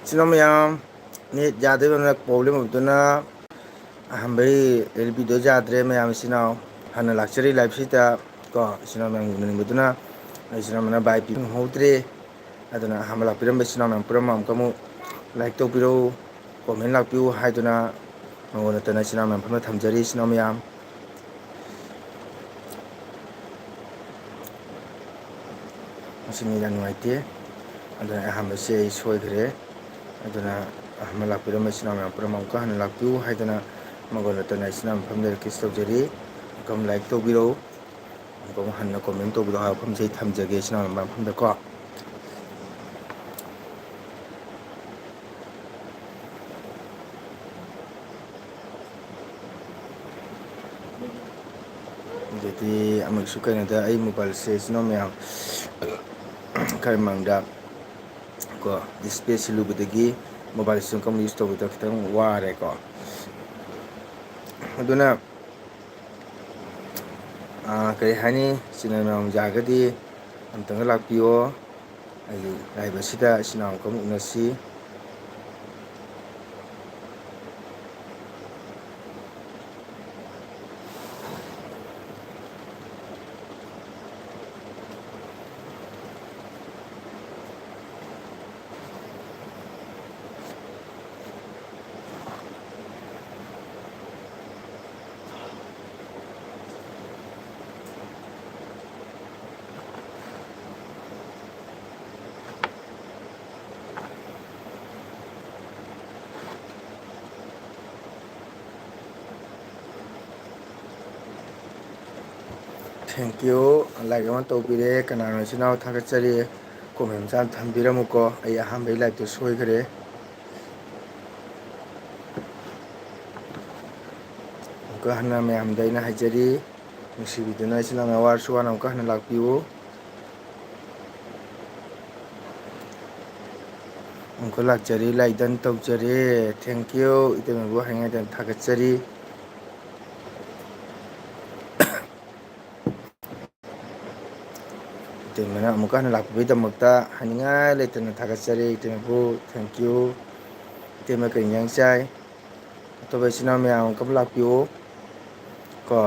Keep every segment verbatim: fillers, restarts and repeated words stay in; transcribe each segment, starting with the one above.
ꯏꯆꯤꯟ ꯏꯅꯥꯎ ꯃꯌꯥꯝ, ꯅꯦꯠ ꯌꯥꯗꯕ ꯄ꯭ꯔꯣꯕ꯭ꯂꯦꯝ ꯑꯣꯏꯕꯗꯨꯅ ꯑꯍꯥꯟꯕꯩ ꯔꯤꯄꯤꯗꯣ ꯌꯥꯗ꯭ꯔꯦ꯫ ꯃꯌꯥꯝ ꯏꯆꯤꯟ ꯏꯅꯥꯎ ꯍꯥꯟꯅ ꯂꯥꯛꯆꯔꯤ ꯂꯥꯏꯞꯁꯤꯗ ꯀꯣ, ꯏꯆꯤꯟ ꯏꯅꯥꯎ ꯃꯌꯥꯝ ꯎꯅꯅꯤꯡꯕꯗꯨꯅ꯫ ꯑꯩ ꯏꯆꯤꯟ ꯏꯅꯥꯎ ꯃꯌꯥꯝ ꯚꯥꯏ ꯄꯤ ꯐꯪꯍꯧꯗ꯭ꯔꯦ꯫ ꯑꯗꯨꯅ ꯑꯍꯥꯟꯕ ꯂꯥꯛꯄꯤꯔꯝꯕ ꯏꯆꯤꯟ ꯏꯅꯥꯎ ꯃꯌꯥꯝ ꯄꯨꯝꯅꯃꯛ ꯑꯃꯨꯛꯀ ꯑꯃꯨꯛ ꯂꯥꯏꯛ ꯇꯧꯕꯤꯔꯛꯎ, ꯀꯣꯃꯦꯟ ꯂꯥꯛꯄꯤꯌꯨ ꯍꯥꯏꯗꯨꯅ ꯃꯉꯣꯟꯗ ꯅꯠꯇꯅ ꯏꯆꯤꯟ ꯏꯅꯥꯎ ꯃꯌꯥꯝ ꯄꯨꯝꯅ ꯊꯝꯖꯔꯤ꯫ ꯏꯆꯤꯟ ꯏꯅꯥꯎ ꯃꯌꯥꯝ, ꯃꯁꯤ ꯅꯦꯠ ꯌꯥꯝ ꯅꯨꯡꯉꯥꯏꯇꯦ꯫ ꯑꯗꯨꯅ ꯑꯍꯥꯟꯕꯁꯦ ꯑꯩ ꯁꯣꯏꯈ꯭ꯔꯦ꯫ ꯑꯗꯨꯅ ꯑꯍꯥꯟꯕ ꯂꯥꯛꯄꯤꯔꯝꯕ ꯏꯆꯤꯟ ꯏꯅꯥꯎ ꯃꯌꯥꯝ ꯄꯨꯝꯅꯃꯛ ꯑꯃꯨꯛꯀ ꯍꯟꯅ ꯂꯥꯛꯄꯤꯌꯨ ꯍꯥꯏꯗꯅ ꯃꯉꯣꯟꯗ ꯅꯠꯇꯅ ꯏꯆꯤꯟ ꯏꯅꯥꯎ ꯃꯌꯥꯝ ꯄꯨꯝꯅ ꯔꯤꯀ꯭ꯋꯦꯁ ꯇꯧꯖꯔꯤ꯫ ꯑꯃꯨꯛꯀ ꯑꯃꯨꯛ ꯂꯥꯏꯛ ꯇꯧꯕꯤꯔꯛꯎ꯫ ꯑꯃꯨꯛꯀ ꯑꯃꯨꯛ ꯍꯟꯅ ꯀꯣꯃꯦꯟ ꯇꯧꯕꯤꯔꯛꯑꯣ ꯍꯥꯏꯕ ꯋꯥꯐꯝꯁꯦ ꯑꯩ ꯊꯝꯖꯒꯦ ꯏꯆꯤꯟ ꯏꯅꯥꯎ ꯃꯌꯥꯝ ꯃꯐꯝꯗꯀꯣ꯫ ꯑꯗꯨꯗꯤ ꯑꯃꯨꯛꯁꯨ ꯀꯩꯅꯣꯗ ꯑꯩ ꯃꯣꯕꯥꯏꯜꯁꯦ ꯏꯆꯤꯟ ꯏꯅꯥꯎ ꯃꯌꯥꯝ ꯈꯔ ꯃꯥꯡꯗ ꯀꯣ, ꯗꯤꯁꯄ꯭ꯂꯦ ꯁꯤꯜꯂꯨꯕꯗꯒꯤ ꯃꯣꯕꯥꯏꯜꯁꯦ ꯑꯃꯨꯛꯀ ꯌꯨꯁ ꯇꯧꯕꯗ ꯈꯤꯇꯪ ꯋꯥꯔꯦꯀꯣ꯫ ꯑꯗꯨꯅ, ꯑꯥ, ꯀꯔꯤ ꯍꯥꯏꯅꯤ, ꯏꯆꯤꯟ ꯏꯅꯥꯎ ꯃꯌꯥꯝ ꯌꯥꯔꯒꯗꯤ ꯑꯝꯇꯪꯒ ꯂꯥꯛꯄꯤꯌꯣ꯫ ꯑꯩꯒꯤ ꯂꯥꯏꯞ ꯑꯁꯤꯗ ꯏꯆꯤꯟ ꯏꯅꯥꯎ ꯑꯃꯨꯛꯀ ꯑꯃꯨꯛ ꯎꯅꯁꯤ꯫ Thank you꯫ ꯂꯥꯏꯛ ꯑꯃ ꯇꯧꯕꯤꯔꯦ꯫ ꯀꯅꯥꯅꯣ ꯏꯆꯤꯟ ꯏꯅꯥꯎ? ꯊꯥꯒꯠꯆꯔꯤ꯫ ꯀꯣꯃꯦꯟ ꯃꯆꯥ ꯑꯃ ꯊꯝꯕꯤꯔꯝꯃꯨꯀꯣ꯫ ꯑꯩ ꯑꯍꯥꯟꯕꯒꯤ ꯂꯥꯏꯛꯇꯣ ꯁꯣꯏꯈ꯭ꯔꯦ꯫ ꯑꯃꯨꯛꯀ ꯍꯟꯅ ꯃꯌꯥꯝꯗ ꯑꯩꯅ ꯍꯥꯏꯖꯔꯤ, ꯅꯨꯡꯁꯤꯕꯤꯗꯨꯅ ꯏꯆꯤꯟ ꯏꯅꯥꯎ ꯋꯥꯔꯁꯨ ꯋꯥꯅ ꯑꯃꯨꯛꯀ ꯍꯟꯅ ꯂꯥꯛꯄꯤꯌꯨ꯫ ꯑꯃꯨꯛꯀ ꯂꯥꯛꯆꯔꯤ, ꯂꯥꯏꯛ ꯗꯟ ꯇꯧꯖꯔꯦ꯫ Thank you꯫ ꯏꯇꯩꯃꯕꯨ ꯍꯥꯏꯉꯥꯏꯗꯅ ꯊꯥꯒꯠꯆꯔꯤ꯫ ꯏꯇꯩꯃꯅ ꯑꯃꯨꯛꯀ ꯍꯟꯅ ꯂꯥꯛꯄꯤꯕꯒꯤꯗꯃꯛꯇ ꯍꯥꯏꯅꯤꯡꯉꯥꯏ ꯂꯩꯇꯅ ꯊꯥꯒꯠꯆꯔꯤ꯫ ꯏꯇꯩꯃꯕꯨ thank you꯫ ꯏꯇꯩꯃ ꯀꯔꯤ ꯏꯟꯖꯥꯡ ꯆꯥꯏ? ꯑꯇꯣꯞꯄ ꯏꯆꯤꯟ ꯏꯅꯥꯎ ꯃꯌꯥꯝ ꯑꯃꯨꯛꯀ ꯂꯥꯛꯄꯤꯌꯨ ꯀꯣ꯫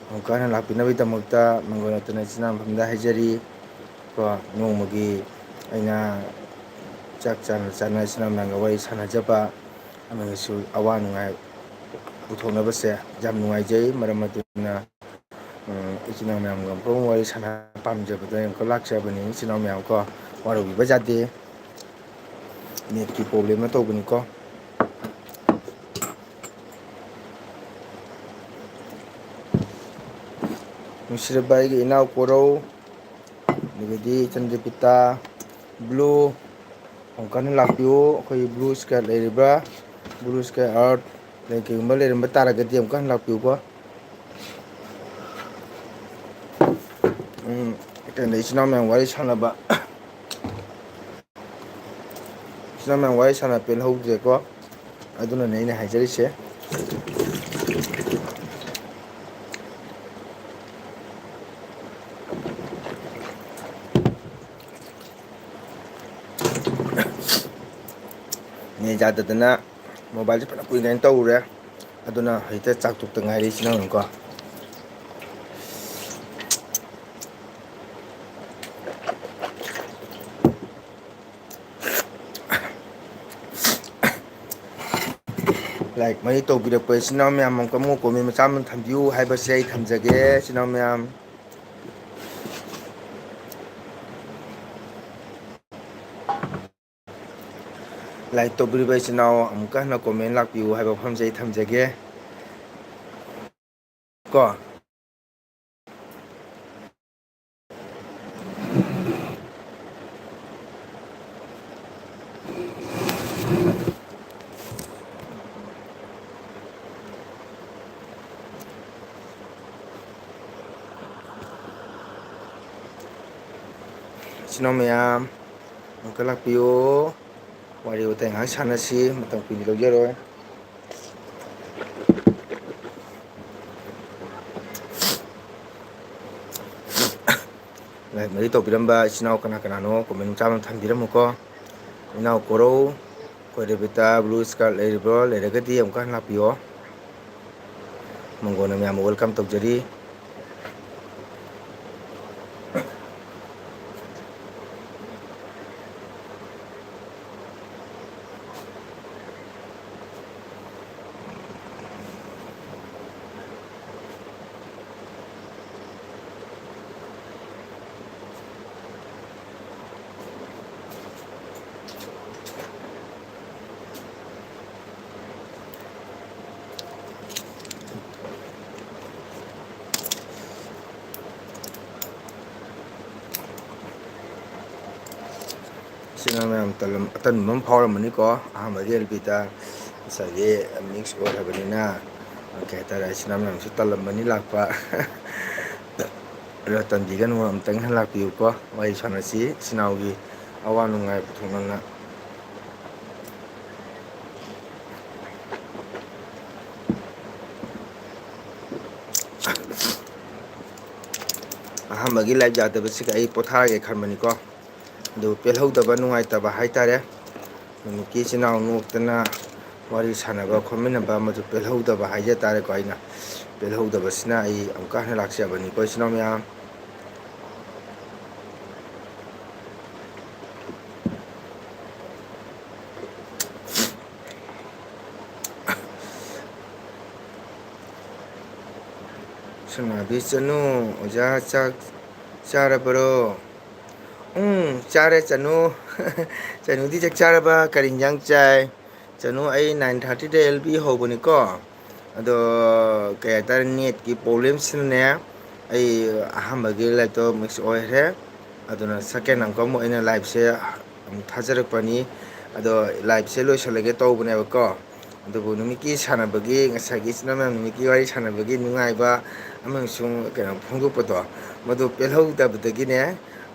ꯑꯃꯨꯛꯀ ꯍꯟꯅ ꯂꯥꯛꯄꯤꯅꯕꯒꯤꯗꯃꯛꯇ ꯃꯪꯒꯣꯜ ꯅꯠꯇꯅ ꯏꯆꯤꯟ ꯏꯅꯥꯎ ꯃꯐꯝꯗ ꯍꯥꯏꯖꯔꯤ ꯀꯣ꯫ ꯅꯣꯡꯃꯒꯤ ꯑꯩꯅ ꯆꯥꯛ ꯆꯥꯅ ꯆꯥꯅ ꯏꯆꯤꯟ ꯏꯅꯥꯎ ꯃꯌꯥꯝꯒ ꯋꯥꯔꯤ ꯁꯥꯟꯅꯖꯕ, ꯑꯃꯁꯨ ꯑꯋꯥ ꯅꯨꯡꯉꯥꯏ ꯄꯨꯊꯣꯛꯅꯕꯁꯦ ꯌꯥꯝ ꯅꯨꯡꯉꯥꯏꯖꯩ꯫ ꯃꯔꯝ ꯑꯗꯨꯅ, ꯎꯝ, ꯏꯆꯤꯟ ꯏꯅꯥꯎ ꯃꯌꯥꯝꯒ ꯑꯃꯨꯛꯇꯪ ꯋꯥꯔꯤ ꯁꯥꯟꯅ ꯄꯥꯝꯖꯕꯗ ꯑꯃꯨꯛꯀ ꯂꯥꯛꯆꯕꯅꯤ꯫ ꯏꯆꯤꯟ ꯏꯅꯥꯎ ꯃꯌꯥꯝ ꯀꯣ, ꯋꯥꯔꯧꯕꯤꯕ ꯌꯥꯗꯦ꯫ ꯅꯦꯠꯀꯤ ꯄ꯭ꯔꯣꯕ꯭ꯂꯦꯝꯅ ꯇꯧꯕꯅꯤꯀꯣ꯫ ꯅꯨꯡꯁꯤꯔꯕ ꯑꯩꯒꯤ ꯏꯅꯥꯎ ꯀꯣꯔꯧ, ꯑꯗꯒꯤꯗꯤ ꯏꯆꯟ ꯗꯦꯕꯤꯇꯥ, ꯕ꯭ꯂꯨ, ꯑꯃꯨꯛꯀ ꯍꯟꯅ ꯂꯥꯛꯄꯤꯌꯨ꯫ ꯑꯩꯈꯣꯏ ꯕ꯭ꯂꯨ ꯁ꯭ꯀꯥꯏ ꯂꯩꯔꯤꯕ꯭ꯔꯥ? ꯕ꯭ꯂꯨ ꯁ꯭ꯀꯥꯏ ꯑꯥꯔꯠ ꯂꯩ, ꯀꯩꯒꯨꯝꯕ ꯂꯩꯔꯝꯕ ꯇꯥꯔꯒꯗꯤ ꯑꯃꯨꯛꯀ ꯍꯟꯅ ꯂꯥꯛꯄꯤꯌꯨꯀꯣ꯫ ꯎꯝ, ꯀꯩꯅꯣ, ꯏꯆꯤꯟ ꯏꯅꯥꯎ ꯃꯌꯥꯝ ꯋꯥꯔꯤ ꯁꯥꯟꯅꯕ, ꯏꯆꯤꯟ ꯏꯅꯥꯎ ꯃꯌꯥꯝ ꯋꯥꯔꯤ ꯁꯥꯟꯅ ꯄꯦꯜꯍꯧꯗ꯭ꯔꯦꯀꯣ, ꯑꯗꯨꯅꯅꯦ ꯑꯩꯅ ꯍꯥꯏꯖꯔꯤꯁꯦ꯫ ꯅꯦꯠ ꯌꯥꯗꯗꯅ ꯃꯣꯕꯥꯏꯜꯁꯦ ꯐꯅ ꯀꯨꯏꯅ ꯇꯧꯔꯨꯔꯦ, ꯑꯗꯨꯅ ꯍꯧꯖꯤꯛꯇ ꯆꯥꯛ ꯇꯣꯛꯇ ꯉꯥꯏꯔꯤ ꯏꯆꯤꯟ ꯏꯅꯥꯎꯅꯀꯣ꯫ ꯂꯥꯏꯛ ꯃꯔꯤ ꯇꯧꯕꯤꯔꯛꯄ ꯏꯆꯤꯟ ꯏꯅꯥꯎ ꯃꯌꯥꯝ ꯑꯃꯨꯛꯀ ꯑꯃꯨꯛ ꯀꯣꯃꯦꯟ ꯃꯆꯥ ꯑꯃ ꯊꯝꯕꯤꯌꯨ ꯍꯥꯏꯕꯁꯦ ꯑꯩ ꯊꯝꯖꯒꯦ ꯏꯆꯤꯟ ꯏꯅꯥꯎ ꯃꯌꯥꯝ꯫ ꯂꯥꯏꯛ ꯇꯧꯕꯤꯔꯤꯕ ꯏꯆꯤꯟ ꯏꯅꯥꯎ ꯑꯃꯨꯛꯀ ꯍꯟꯅ ꯀꯣꯃꯦꯟ ꯂꯥꯛꯄꯤꯌꯨ ꯍꯥꯏꯕ ꯋꯥꯐꯝꯁꯦ ꯑꯩ ꯊꯝꯖꯒꯦ ꯀꯣ꯫ ꯏꯆꯤꯟ ꯏꯅꯥꯎ ꯃꯌꯥꯝ, ꯑꯃꯨꯛꯀ ꯂꯥꯛꯄꯤꯌꯨ꯫ ꯋꯥꯔꯤ ꯋꯥꯇꯥꯏ ꯉꯥꯏꯍꯥꯛ ꯁꯥꯟꯅꯁꯤ, ꯃꯇꯝ ꯀꯨꯏꯅ ꯂꯧꯖꯔꯣꯏ꯫ ꯂꯥꯏ ꯃꯔꯤ ꯇꯧꯕꯤꯔꯝꯕ ꯏꯆꯤꯟ ꯏꯅꯥꯎ ꯀꯅꯥ ꯀꯅꯥꯅꯣ comment ꯃꯆꯥ ꯑꯃ ꯊꯝꯕꯤꯔꯝꯃꯨꯀꯣ꯫ ꯏꯅꯥꯎ ꯀꯣꯔꯧ, ꯑꯩꯈꯣꯏ ꯔꯦꯕꯤꯇꯥ blue scarf ꯂꯩꯔꯤꯕ꯭ꯔꯣ? ꯂꯩꯔꯒꯗꯤ ꯑꯃꯨꯛꯀ ꯍꯟꯅ ꯂꯥꯛꯄꯤꯌꯣ꯫ ꯃꯪꯒꯣꯟꯅ ꯃꯌꯥꯝꯕꯨ welcome ꯇꯧꯖꯔꯤ꯫ ꯏꯆꯤꯟ ꯏꯅꯥꯎ ꯃꯌꯥꯝ ꯇꯜꯂꯝ-, ꯑꯇꯟꯕ ꯑꯃ ꯐꯥꯎꯔꯝꯃꯅꯤꯀꯣ꯫ ꯑꯍꯥꯟꯕꯒꯤ ꯑꯦꯜ ꯄꯤꯗ ꯉꯁꯥꯏꯒꯤ mix ꯑꯣꯏꯔꯕꯅꯤꯅ, ꯀꯩ ꯍꯥꯏꯇꯥꯔꯦ, ꯏꯆꯤꯟ ꯏꯅꯥꯎ ꯃꯌꯥꯝꯁꯨ ꯇꯜꯂꯝꯃꯅꯤ ꯂꯥꯛꯄ꯫ ꯑꯗꯣ ꯇꯟꯕꯤꯒꯅꯨ, ꯑꯃꯨꯛꯇꯪ ꯍꯦꯛ ꯂꯥꯛꯄꯤꯌꯨꯀꯣ, ꯋꯥꯔꯤ ꯁꯥꯟꯅꯁꯤ꯫ ꯏꯆꯤꯟ ꯏꯅꯥꯎꯒꯤ ꯑꯋꯥ ꯅꯨꯡꯉꯥꯏ ꯄꯨꯊꯣꯛꯅꯅ꯫ ꯑꯍꯥꯟꯕꯒꯤ live ꯌꯥꯗꯕꯁꯤꯒ ꯑꯩ ꯄꯣꯊꯥꯔꯒꯦ ꯈꯟꯕꯅꯤꯀꯣ꯫ ꯑꯗꯨ ꯄꯦꯜꯍꯧꯗꯕ, ꯅꯨꯡꯉꯥꯏꯇꯕ ꯍꯥꯏꯇꯥꯔꯦ꯫ ꯅꯨꯃꯤꯠꯀꯤ ꯏꯆꯤꯟ ꯏꯅꯥꯎ ꯅꯣꯛꯇꯅ ꯋꯥꯔꯤ ꯁꯥꯟꯅꯕ ꯈꯣꯠꯃꯤꯟꯅꯕ, ꯃꯗꯨ ꯄꯦꯜꯍꯧꯗꯕ ꯍꯥꯏꯖ ꯇꯥꯔꯦꯀꯣ꯫ ꯑꯩꯅ ꯄꯦꯜꯍꯧꯗꯕꯁꯤꯅ ꯑꯩ ꯑꯃꯨꯛꯀ ꯍꯟꯅ ꯂꯥꯛꯆꯕꯅꯤꯀꯣ, ꯏꯆꯤꯟ ꯏꯅꯥꯎ ꯃꯌꯥꯝ꯫ ꯁꯅꯥꯕꯤ ꯆꯅꯨ, ꯑꯣꯖꯥ ꯆꯥꯛ ꯆꯥꯔꯕꯔꯣ? ꯎꯝ, ꯆꯥꯔꯦ ꯆꯅꯨ꯫ ꯆꯅꯨꯗꯤ ꯆꯥꯛ ꯆꯥꯔꯕ? ꯀꯔꯤ ꯏꯟꯖꯥꯡ ꯆꯥꯏ? ꯆꯅꯨ, ꯑꯩ nine thirty ꯗ ꯑꯦꯜ ꯕꯤ ꯍꯧꯕꯅꯤꯀꯣ꯫ ꯑꯗꯣ, ꯀꯩ ꯍꯥꯏꯇꯥꯔꯦ, netꯀꯤ problemꯁꯤꯅꯅꯦ, ꯑꯩ ꯑꯍꯥꯟꯕꯒꯤ liveꯇꯣ mix ꯑꯣꯏꯈ꯭ꯔꯦ꯫ ꯑꯗꯨꯅ second ꯑꯃꯨꯛꯀ ꯑꯃꯨꯛ ꯑꯩꯅ liveꯁꯦ ꯑꯃꯨꯛ ꯊꯥꯖꯔꯛꯄꯅꯤ꯫ ꯑꯗꯣ, liveꯁꯦ ꯂꯣꯏꯁꯤꯜꯂꯒꯦ ꯇꯧꯕꯅꯦꯕꯀꯣ꯫ ꯑꯗꯨꯕꯨ ꯅꯨꯃꯤꯠꯀꯤ ꯁꯥꯟꯅꯕꯒꯤ, ꯉꯁꯥꯏꯒꯤ ꯏꯆꯤꯟ ꯏꯅꯥꯎ ꯃꯌꯥꯝ ꯅꯨꯃꯤꯠꯀꯤ ꯋꯥꯔꯤ ꯁꯥꯟꯅꯕꯒꯤ ꯅꯨꯡꯉꯥꯏꯕ ꯑꯃꯁꯨꯡ ꯀꯩꯅꯣ ꯐꯣꯡꯗꯣꯛꯄꯗꯣ, ꯃꯗꯨ ꯄꯦꯜꯍꯧꯗꯕꯗꯒꯤꯅꯦ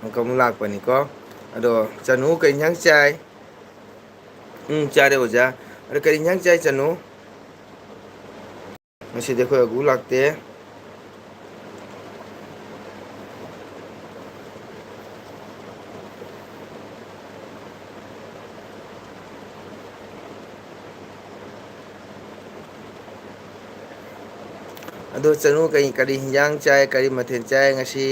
ꯑꯃꯨꯛꯀ ꯑꯃꯨꯛ ꯂꯥꯛꯄꯅꯤꯀꯣ꯫ ꯑꯗꯣ, ꯆꯅꯨ, ꯀꯩ ꯏꯟꯖꯥꯡ ꯆꯥꯏ? ꯎꯝ, ꯆꯥꯔꯦ ꯑꯣꯖꯥ꯫ ꯑꯗꯣ ꯀꯔꯤ ꯏꯟꯖꯥꯡ ꯆꯥꯏ ꯆꯅꯨ? ꯉꯁꯤꯗꯤ ꯑꯩꯈꯣꯏ ꯑꯒꯨ ꯂꯥꯛꯇꯦ꯫ ꯑꯗꯣ ꯆꯅꯨ, ꯀꯩ, ꯀꯔꯤ ꯍꯤꯟꯖꯥꯡ ꯆꯥꯏ, ꯀꯔꯤ ꯃꯊꯦꯜ ꯆꯥꯏ ꯉꯁꯤ?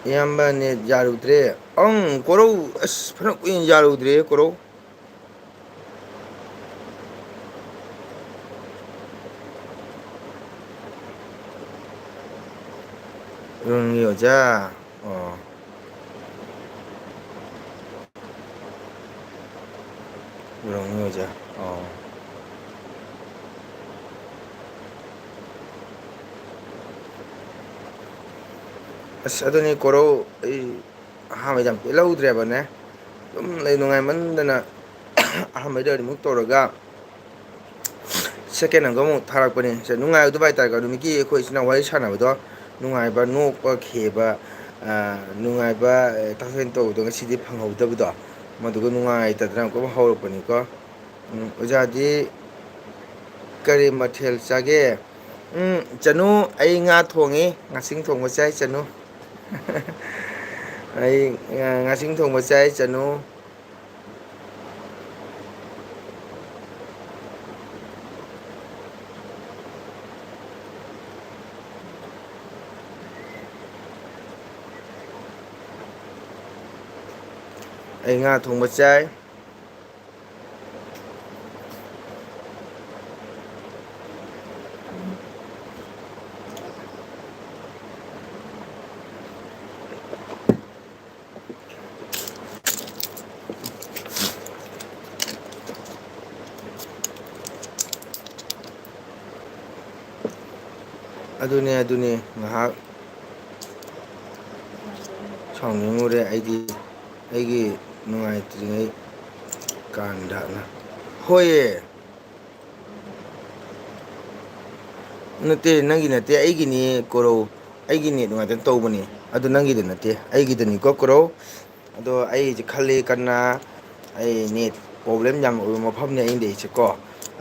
ꯏꯌꯥꯝꯕ ꯅꯦꯠ ꯌꯥꯔꯨꯗ꯭ꯔꯦ꯫ ꯑꯪ, ꯀꯣꯔꯧ, ꯑꯁ, ꯐꯅ ꯀꯨꯏꯅ ꯌꯥꯔꯨꯗ꯭ꯔꯦ, ꯀꯣꯔꯧ꯫ ꯔꯣꯡꯉꯤ ꯑꯣꯖꯥ꯫ ꯑꯣ꯫ ꯔꯣꯡꯉꯤ ꯑꯣꯖꯥ꯫ ꯑꯣ꯫ ꯑꯁ, ꯑꯗꯨꯅꯤ ꯀꯣꯔꯧ, ꯑꯩ ꯑꯍꯥꯟꯕꯩꯗ ꯌꯥꯝ ꯄꯦꯜꯍꯧꯗ꯭ꯔꯦꯕꯅꯦ꯫ ꯑꯗꯨꯝ ꯂꯩ ꯅꯨꯡꯉꯥꯏꯃꯟꯗꯅ ꯑꯍꯥꯟꯕꯩꯗ ꯑꯃꯨꯛ ꯇꯧꯔꯒ second ꯑꯃꯒ ꯑꯃꯨꯛ ꯊꯥꯔꯛꯄꯅꯦ꯫ ꯁꯦ, ꯅꯨꯡꯉꯥꯏꯕꯗꯣ ꯍꯥꯏꯇꯥꯔꯦꯀꯣ, ꯅꯨꯃꯤꯠꯀꯤ ꯑꯩꯈꯣꯏ ꯏꯆꯤꯟ ꯏꯅꯥꯎ ꯋꯥꯔꯤ ꯁꯥꯟꯅꯕꯗꯣ, ꯅꯨꯡꯉꯥꯏꯕ, ꯅꯣꯛꯄ, ꯈꯦꯕ, ꯑ, ꯅꯨꯡꯉꯥꯏꯕ, ꯑ, ꯇꯥꯊꯣꯛ ꯇꯥꯁꯤꯟ ꯇꯧꯕꯗꯣ ꯉꯁꯤꯗꯤ ꯐꯪꯍꯧꯗꯕꯗꯣ, ꯃꯗꯨꯒ ꯅꯨꯡꯉꯥꯏꯇꯗꯅ ꯑꯃꯨꯛꯀ ꯍꯧꯔꯛꯄꯅꯤꯀꯣ꯫ ꯎꯝ, ꯑꯣꯖꯥꯗꯤ ꯀꯔꯤ ꯃꯊꯦꯜ ꯆꯥꯒꯦ? ꯎꯝ, ꯆꯅꯨ, ꯑꯩ ꯉꯥ ꯊꯣꯡꯉꯤ, ꯉꯥꯁꯤꯡ ꯊꯣꯡꯕ ꯆꯥꯏ ꯆꯅꯨ꯫ ꯑꯩ, ꯑ, ꯉꯥꯁꯤꯡ ꯊꯣꯡꯕ ꯆꯥꯏ ꯆꯅꯨ꯫ ꯑꯩ ꯉꯥ ꯊꯣꯡꯕ ꯆꯥꯏ꯫ ꯑꯗꯨꯅꯦ, ꯑꯗꯨꯅꯦ, ꯉꯥꯏꯍꯥꯛ ꯁꯥꯎꯅꯤꯡꯉꯨꯔꯦ ꯑꯩꯗꯤ, ꯑꯩꯒꯤ ꯅꯨꯡꯉꯥꯏꯇ꯭ꯔꯤꯉꯩ ꯀꯥꯟꯗꯅ꯫ ꯍꯣꯏꯌꯦ꯫ ꯅꯠꯇꯦ, ꯅꯪꯒꯤ ꯅꯠꯇꯦ, ꯑꯩꯒꯤꯅꯤ ꯀꯣꯔꯧ꯫ ꯑꯩꯒꯤ ꯅꯦꯠ ꯅꯨꯡꯉꯥꯏꯇꯅ ꯇꯧꯕꯅꯤ꯫ ꯑꯗꯨ ꯅꯪꯒꯤꯗ ꯅꯠꯇꯦ, ꯑꯩꯒꯤꯗꯅꯤꯀꯣ ꯀꯣꯔꯧ꯫ ꯑꯗꯣ ꯑꯩ ꯍꯧꯖꯤꯛ ꯈꯜꯂꯤ ꯀꯟꯅ, ꯑꯩ ꯅꯦꯠ problem ꯌꯥꯝ ꯑꯣꯏꯕ ꯃꯐꯝꯅꯤ ꯑꯩꯅ ꯂꯩꯔꯤꯁꯦꯀꯣ꯫